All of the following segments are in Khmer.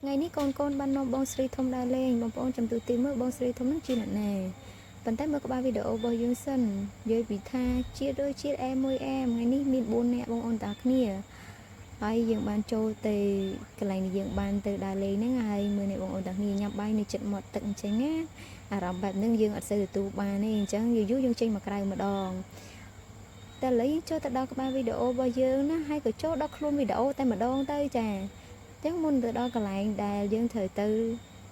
ថ្ងៃនេះកូនកូនបាននាំបងស្រីធំដើរលេងបងប្អូនចាំទូទីមើលបងស្រីធំនឹងជាអ្នកណាប៉ុន្តែមើលក្បាលវីដេអូរបស់យើងសិននិយាយពីថាជាតិដូចជាតិអែមួយអែមថ្ងៃនេះមាន4នាក់បងប្អូនតាគ្នាហើយយើងបានចូលទៅកន្លែងនេះយើងបានទៅដើរលេងហ្នឹងហើយមើលនេះបងប្អូនតាគ្នាញ៉ាំបាយនៅចិត្តមាត់ទឹកអញ្ចឹងណាអារម្មណ៍បែបហ្នឹងយើងអត់សូវទទួលបានទេអញ្ចឹងយូរយូរយើងចេញមកក្រៅម្ដងតែឥឡូវយើងចូលទៅដល់ក្បាលវីដេអូរបស់យើងណាហើយក៏ចូលដល់ខ្លួនវីដេអូតែម្ដងទៅចា ចឹងមុនទៅដល់កន្លែងដែលយើងត្រូវទៅ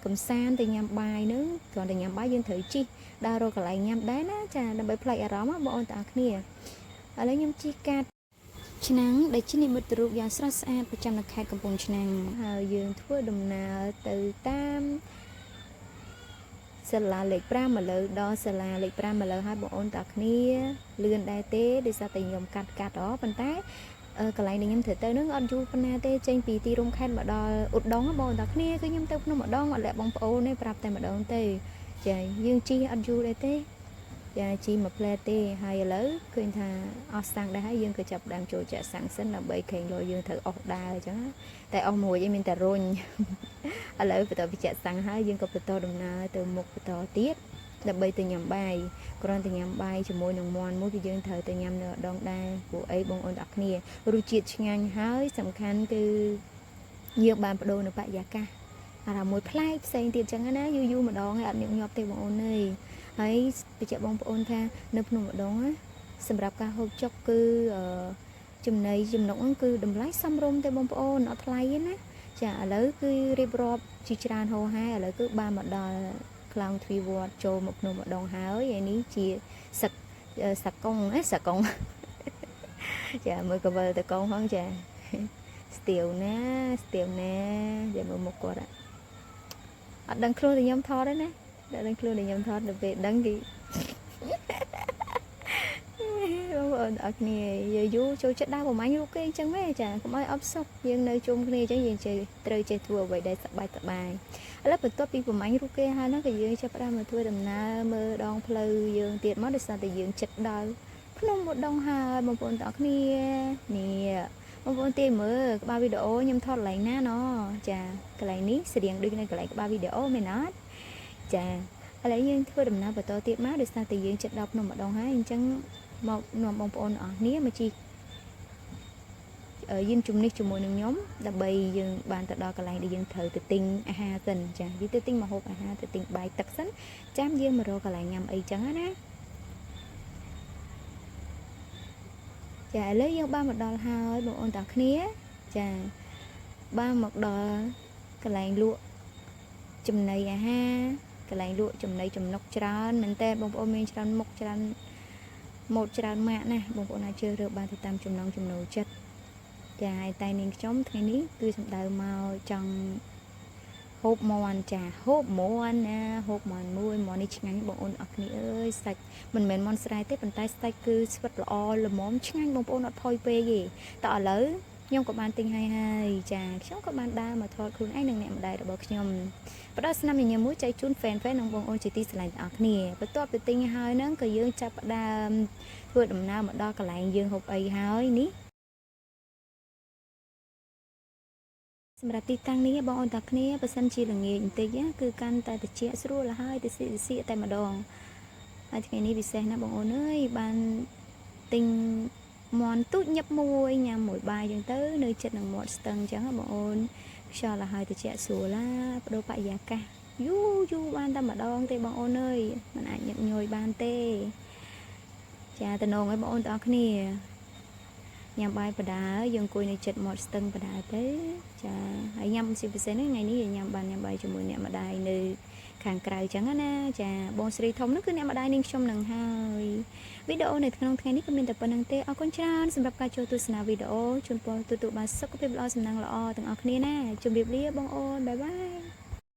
កំសាន្តទៅញ៉ាំបាយហ្នឹងគ្រាន់តែញ៉ាំបាយយើងត្រូវជិះដើររកកន្លែងញ៉ាំដែរណាចាដើម្បីប្លែកអារម្មណ៍ណាបងប្អូនទាំងអស់គ្នាឥឡូវខ្ញុំជិះកាត់ឆ្នាំងដែលជានិមិត្តរូបយ៉ាងស្រស់ស្អាតប្រចាំនៅខេត្តកំពង់ឆ្នាំងហើយយើងធ្វើដំណើរទៅតាមសាលាលេខ5មកលើដល់សាលាលេខ5មកលើហើយបងប្អូនទាំងអស់គ្នាលឿនដែរទេដោយសារតែខ្ញុំកាត់កាត់ហ៎ប៉ុន្តែ កន្លែងដែលខ្ញុំត្រូវទៅនឹងអត់យូរប៉ុណ្ណាទេចេញពីទីរួមខេត្តមកដល់ឧដុង្គបងតាគ្នាគឺខ្ញុំទៅភ្នំឧដុង្គអត់លាក់បងប្អូនទេប្រាប់តែម្ដងទេចាយើងជិះអត់យូរដែរទេចាជិះមួយផ្លែទេហើយឥឡូវឃើញថាអស់សាំងដែរហើយយើងក៏ចាប់ដើមចូលចាក់សាំងសិនដើម្បីខេងលយើងត្រូវអស់ដើរអញ្ចឹងតែអស់មួយឯងមានតែរុញឥឡូវបន្តពីចាក់សាំងហើយយើងក៏បន្តដំណើរទៅមុខបន្តទៀតដើម្បីទៅញ៉ាំបាយគ្រាន់តែញ៉ាំបាយជាមួយនឹងមាន់មួយគឺយើងត្រូវទៅញ៉ាំនៅឧដុង្គដែរព្រោះអីបងប្អូនទាំងអស់គ្នារសជាតិឆ្ងាញ់ហើយសំខាន់គឺយើងបានបដូរនៅបរិយាកាសអារម្មណ៍មួយប្លែកផ្សេងទៀតចឹងណាយូរយូរម្ដងឯងអត់ញឹកញាប់ទេបងប្អូនអើយហើយបញ្ជាក់បងប្អូនថានៅភ្នំឧដុង្គណាសម្រាប់ការហូបចុកគឺចំណីចំណុកហ្នឹងគឺតម្លៃសមរម្យទេបងប្អូនអត់ថ្លៃទេណាចាឥឡូវគឺរៀបរាប់ជាច្រើនហោហែឥឡូវគឺបានមកដល់ខ្លោងទ្វារវត្តចូលមកភ្នំឧដុង្គហើយឯនេះជាសឹកសកុងអេសកុងចាមើលកវលតកងផងចាស្ទាវណាស្ទាវណាចាមើលមុខគាត់អត់ដឹងខ្លួនតែខ្ញុំថតទេណាដឹងខ្លួនតែខ្ញុំថតដល់ពេលដឹងគេបងប្អូនអរគ្នាយូរយូរចូលចិត្តដើរប្រមាញ់រូបគេអញ្ចឹងមែនចាកុំឲ្យអបសុកយើងនៅជុំគ្នាអញ្ចឹងយើងចេះត្រូវចេះធ្វើអ្វីដែលសប្បាយសប្បាយឥឡូវបន្ទាប់ពីប្រមាញ់រូបគេហើយហ្នឹងក៏យើងចាប់ផ្ដើមមកធ្វើដំណើរមើលដងផ្លូវយើងទៀតមកដោយសារតែយើងចិត្តដល់ភ្នំឧដុង្គហើយបងប្អូនទាំងអស់គ្នានេះបងប្អូនទាយមើលក្បាលវីដេអូខ្ញុំថតកន្លែងណាណចាកន្លែងនេះស្រៀងដូចនៅកន្លែងក្បាលវីដេអូមែនអត់ចាឥឡូវយើងធ្វើដំណើរបន្តទៀតមកដោយសារតែយើងចិត្តដល់ភ្នំឧដុង្គហើយអញ្ចឹងមកនាំបងប្អូនអស់គ្នាមកជិះយានជំនិះជាមួយនឹងខ្ញុំដើម្បីយើងបានទៅដល់កន្លែងដែលយើងត្រូវទៅទិញអាហារសិនចាយើងទៅទិញម្ហូបអាហារទៅទិញបាយទឹកសិនចាំយើងមករកកន្លែងញ៉ាំអីចឹងណាចាឥឡូវយើងបានមកដល់ហើយបងប្អូនទាំងគ្នាចាបានមកដល់កន្លែងលក់ចំណីអាហារកន្លែងលក់ចំណីចំណុកច្រើនមែនតើបងប្អូនមានច្រើនមុខច្រើនម៉ូតច្រើនម៉ាកណាស់បងប្អូនអាចជ្រើសរើសបានទៅតាមចំណង់ចំណូលចិត្តចាហើយតែនាងខ្ញុំថ្ងៃនេះគឺសំដៅមកចង់ហូបមាន់ចាហូបមាន់ណាហូបមាន់មួយមាន់នេះឆ្ងាញ់បងប្អូនអរគ្នាអើយសាច់មិនមែនមាន់ស្រែទេប៉ុន្តែសាច់គឺស្វិតល្អល្មមឆ្ងាញ់បងប្អូនអត់ផុយពេកទេតើឥឡូវខ្ញុំក៏បានទិញហើយហើយចាខ្ញុំក៏បានដើរមកថតខ្លួនឯងនិងអ្នកម្ដាយរបស់ខ្ញុំផ្ដល់ស្នាមញញឹមមួយចែកជូន fan fan និងបងប្អូនជាទីស្រឡាញ់ទាំងអស់គ្នាបន្ទាប់ពីទិញហើយហ្នឹងក៏យើងចាប់ផ្ដើមធ្វើដំណើរមកដល់កន្លែងយើងហូបអីហើយនេះសម្រាប់ទីតាំងនេះបងប្អូនតាគ្នាបើសិនជាល្ងាចបន្តិចគឺកាន់តែតិចស្រួលហើយតិចតិចតែម្ដងហើយថ្ងៃនេះពិសេសណាស់បងប្អូនអើយបានទិញមាន់ទូចញាប់មួយញ៉ាំមួយបាយចឹងទៅនៅចិត្តនឹងមាត់ស្ទឹងចឹងបងអូនខ្យល់ឲ្យហើយតិចស្រួលឡាបដូរបរិយាកាសយូរយូរបានតែម្ដងទេបងអូនអើយมันអាចញឹកញយបានទេចាតំណងឲ្យបងអូនទាំងអស់គ្នាញ៉ាំបាយបដាយើងអង្គុយនៅចិត្តមាត់ស្ទឹងបដាទៅចាហើយញ៉ាំជាពិសេសហ្នឹងថ្ងៃនេះយើងញ៉ាំបានញ៉ាំបាយជាមួយអ្នកម្ដាយនៅខាងក្រៅចឹងណាចាបងស្រីធំនោះគឺអ្នកម្ដាយនាងខ្ញុំនឹងហើយវីដេអូនៅក្នុងថ្ងៃនេះក៏មានតែប៉ុណ្្នឹងទេអរគុណច្រើនសម្រាប់ការចូលទស្សនាវីដេអូជូនពរទទួលបានសុខភាពល្អសំណាងល្អទាំងអស់គ្នាណាជម្រាបលាបងអូន bye bye.